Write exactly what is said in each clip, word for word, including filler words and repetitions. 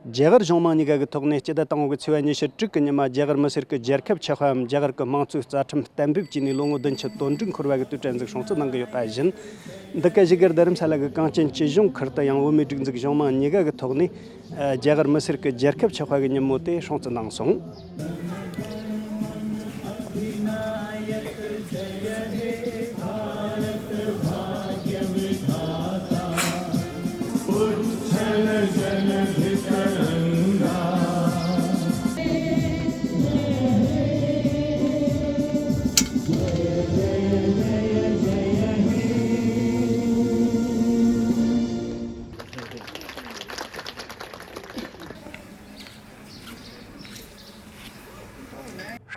རྒྱ་གར་གཞུང་མང་གཉིས་ཀ་གི་ཐོག་ནས་སྤྱི་ཟླ་དང་པོ་གི་ཚེས་པ་ཉི་ཤུ་དྲུག་གི་ཉི་མ་རྒྱ་གར་མི་སེར་གྱི་རྒྱལ་ཁབ་ཆགས་པའམ་རྒྱ་གར་གྱི་དམངས་གཙོའི་རྩ་ཁྲིམས་གཏན་འབེབས་བྱས་ནས་ལོ་ངོ་བདུན་ཅུ་དོན་དྲུག་འཁོར་བ་གི་དུས་དྲན་ཞིག་སྲུང་བརྩི་གནང་གི་ཡོད་པ་བཞིན། འདི་ག་བཞུགས་སྒར་རྡ་རམ་ས་ལ་གི་གངས་ཅན་སྐྱིད་གཤོངས་ཁུལ་དུ་ཡང་བོད་མིའི་སྒྲིག་འཛུགས་གཞུང་མང་གཉིས་ཀ་གི་ཐོག་ནས་རྒྱ་གར་མི་སེར་གྱི་རྒྱལ་ཁབ་ཆགས་པ་གི་ཉིན་མོ་དེ་སྲུང་བརྩི་གནང་སོང་།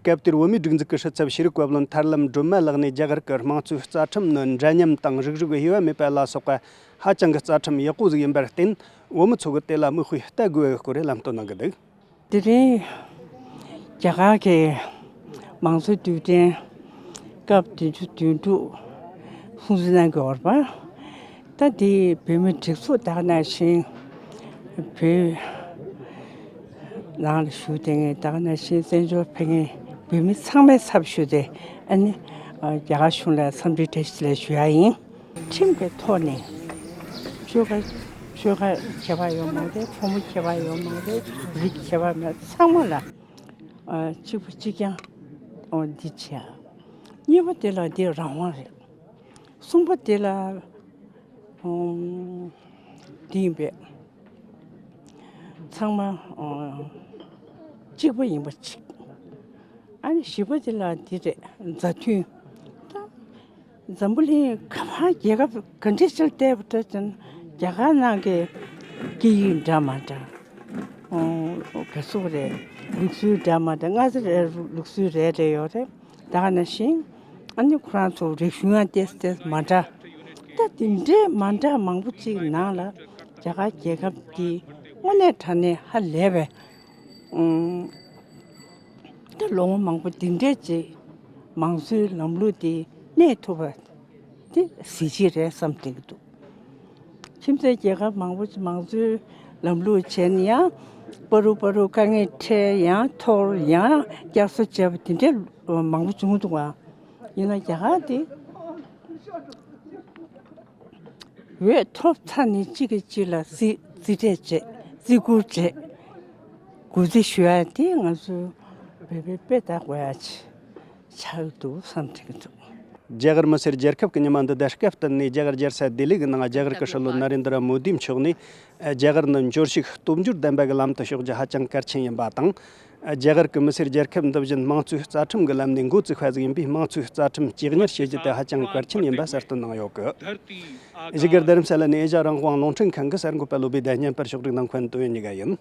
སྐབས་དེར་བོད་མིའི་སྒྲིག་འཛུགས་ཀྱི་སྲིད་ཚབ་ཤེས་རིག་བཀའ་བློན་ཐར་ལམ་སྒྲོལ་མ་ལགས་ནས་རྒྱ་གར་གྱི་དམངས་གཙོའི་རྩ་ཁྲིམས་ནི་འདྲ་མཉམ་དང་རིགས་རུས་ཀྱི་དབྱེ་བ་མེད་པ་ལ་སོགས་པ་ཧ་ཅང་གི་རྩ་ཁྲིམས་ཡག་པོ་ཟིག་ཡིན་པར་བརྟེན། བོད་མི་ཚོ་གིས་དེ་ལ་མིག་དཔེ་ལྟ་དགོས་པའི་སྐོར་ལམ་སྟོན་གནང་གི་འདུག། དེ་རིང་རྒྱ་གར་གྱི་དམངས་གཙོའི་དུས་དྲན་སྐབས་བདུན་ཅུ་དོན་དྲུག་སྲུང་བརྩི་གནང་གི་ཡོད་པ། ད་འདི་བོད་མི་སྒྲིག་འཛུགས་དག་ནང་བཞིན་བོད་ནང་ལ་བཞུགས་བསྡད་མཁན་དག་ནང་བཞིན་བཙན་བྱོལ་ཕེབས་མཁན་བོད་མི་ཚང་མའི་ཚབ་ཞུས་ཏེ་ཨ་ནི་རྒྱ་གར་གཞུང་ལ་འཚམས་འདྲི་བཀྲ་ཤིས་བདེ་ལེགས་ཞུ་ཡ་ཡིན། ཁྲིམས་ཀྱི་ཐོག་ནས་ཆོལ་ཁ་ཆོལ་ཁ་ཁྱད་པར་ཡོད་མ་རེད། ཕོ་མོ་ཁྱད་པར་ཡོད་མ་རེད། རིགས་ཁྱད་པར་མེད། ཚང་མ་ལ་ཨ་གཅིག་པ་གཅིག་རྐྱང་འོ་འདི་བྱས། གཉིས་པ་དེ་ལ་འདི་རང་དབང་རེད། གསུམ་པ་དེ་ལ་ཨོ་འདི་ཡིན་པས། ཚང་མ་ཨོ་གཅིག་པ་ཡིན་པ་གཅིག། ཨ་ནི་བཞི་པ་དེ་ལ་འདི་རེད། མཛའ་མཐུན། ད་འཛམ་བུ་གླིང་ག་པར་རྒྱལ་ཁབ་ག་འདྲ་ཞིག་ལ་བལྟས་པ་འདྲ་ཅིག་ན་རྒྱ་གར་ནང་གི་སྐད་ཡིག་འདྲ་མ་འདྲ། ཨོ་ག་ཚོད་རེད། ལུགས་སྲོལ་འདྲ་མ་འདྲ། ང་ཚོ་རེ་ལུགས་སྲོལ་རེ་རེ་ཡོད་རེད། ད་ག་ནང་བཞིན་ཨ་ནི་ཁོ་རང་ཚོ་རིག་གཞུང་ཡང་ཏོག་ཙམ་ཏོག་ཙམ་མ་འདྲ། ད་དེ་འདྲའི་མ་འདྲ་མང་པོ་ཅིག་ནང་ལ་རྒྱ་གར་རྒྱལ་ཁབ་འདི་དངོས་གནས་དྲང་གནས་ཧ་ལས་པའི་ཨུམ། ད་ལོ་ངོ་མང་པོ་འདི་འདྲས་ཅིག་མང་གཙོའི་ལམ་ལུགས་འདི་གནས་ཐུབ་པ་འདི་གཟི་བརྗིད་རེད་བསམ་བསྡད་ཀྱི་འདུག། ཁྱིམ་མཚེས་རྒྱལ་ཁབ་མང་པོ་ཅིག་མང་གཙོའི་ལམ་ལུགས་བྱས་ནས་ཡང་པ་རུ་པ་རུ་དཀའ་ངལ་འཕྲད། ཡང་འཐོར། ཡང་བསྐྱར་གསོ་བྱས་པ་འདི་འདྲས་མང་པོ་བྱུང་འདུག་ག། ཡིན་ན་རྒྱ་གར་འདི་འོས་ཐོབ་ཚར་ནས་གཅིག་གིས་གཅིག་ལ་རྩིས་རྩིས་སྤྲད་བྱས། བརྩི་བཀུར་བྱས། གུས་བརྩི་ཞུ་ཡ་དེ་ང་ཚོ་བོད་པའི་དཔེ་ལྟ་དགོས་ཡ་ཆགས་ཀྱི་འདུག་བསམ་དྲན་གྱི་འདུག། རྒྱ་གར་མི་སེར་རྒྱལ་ཁབ་ཀྱི་ཉི་མ་འདི་དང་སྐབས་བསྟུན་ནས་རྒྱ་གར་རྒྱལ་ས་ལྡི་ལི་གི་ནང་རྒྱ་གར་གྱི་སྲིད་བློན་ན་རེན་དྲ་མོ་དིའི་མཆོག་ནས། རྒྱ་གར་ནི་འབྱོར་ཕྱུག་སྟོབས་འབྱོར་ལྡན་པ་གི་ལམ་དུ་ཕྱོགས་རྒྱུ་ཧ་ཅང་གལ་ཆེན་ཡིན་པ་དང་། རྒྱ་གར་གྱི་མི་སེར་རྒྱལ་ཁབ་འདི་བཞིན་དམངས་གཙོའི་རྩ་ཁྲིམས་ཀྱི་ལམ་ནས་འགོ་བཙུགས་པ་ཟིག་ཡིན་པས། དམངས་གཙོའི་རྩ་ཁྲིམས་གཅེས་གཉེར་བྱེད་རྒྱུ་དེ་ཧ་ཅང་གལ་ཆེན་ཡིན་པ་གསལ་སྟོན་གནང་ཡོད་གི། བཞུགས་སྒར་རྡ་རམ་ས་ལ་ནས་ཨེ་ཤ་ཡ་རང་དབང་རླུང་འཕྲིན་ཁང་གི་གསར་འགོད་པ་བློ་བྷེ་དང་བརྙན་པར་ཕྱོགས་སྒྲིག་གནང་མཁན་ཏོ་ཡོན་གཉིས་ཀ་ཡིན།